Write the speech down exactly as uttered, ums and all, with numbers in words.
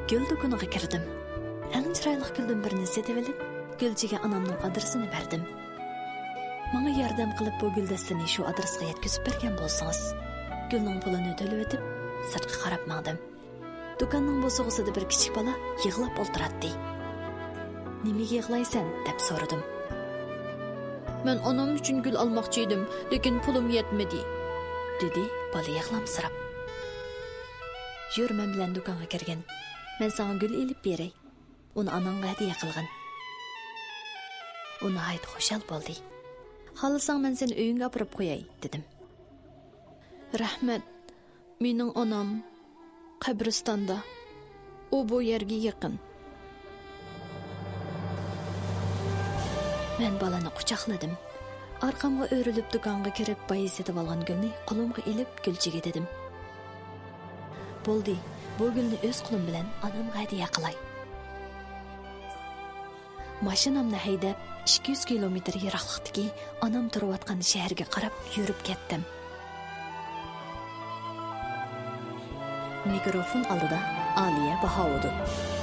گۈل دۇكىنىغا كىردىم. ئەڭ چىرايلىق گۈلدىن بىرنى سېتىۋېلىپ، گۈلچىگە ئانامنىڭ ئادرېسىنى بەردىم. ماڭا ياردەم قىلىپ، بۇ گۈلدەستىنى شۇ ئادرېسقا يەتكۈزۈپ بەرگەن بولسىڭىز. گۈلنىڭ پۇلىنى تۆلىۋېتىپ، سىرتقا قاراپ ماڭدىم. دۇكاننىڭ بوسۇغىسىدا بىر كىچىك بالا يىغلاپ ئولتۇراتتى. «نېمىگە يىغلايسەن؟» دەپ سورىدىم. «مەن ئانام ئۈچۈن گۈل ئالماقچى ئىدىم، لېكىن پۇلۇم يەتمىدى»، دېدى بالا يىغلامسىراپ. «يۈر، مەن بىلەن دۇكانغا كىرگىن. مەن ساڭا گۈل ئېلىپ بېرەي. ئۇنى ئاناڭغا ھەدىيە قىلغىن.» ئۇ ناھايىتى خۇشال بولدى. «خالىساڭ، مەن سېنى ئۆيۈڭگە ئاپىرىپ قوياي»، دېدىم. «رەھمەت، مېنىڭ ئانام قەبرىستاندا. ئۇ بۇ يەرگە يېقىن.» مەن بالىنى قۇچاقلىدىم. ئارقامغا ئۆرۈلۈپ دۇكانغا كىرىپ، بايا سېتىۋالغان گۈلنى قولۇمغا ئېلىپ، گۈلچىگە دېدىم: «بولدى، بۇ گۈلنى ئۆز قولۇم بىلەن ئانامغا ھەدىيە قىلاي.» ماشىنامنى ھەيدەپ، ئىككى يۈز كىلومېتىر يىراقلىقتىكى ئانام تۇرۇۋاتقان شەھەرگە قاراپ يۈرۈپ كەتتىم. مىكروفون ئالدىدا ئالىيە باھاۋۇدۇن.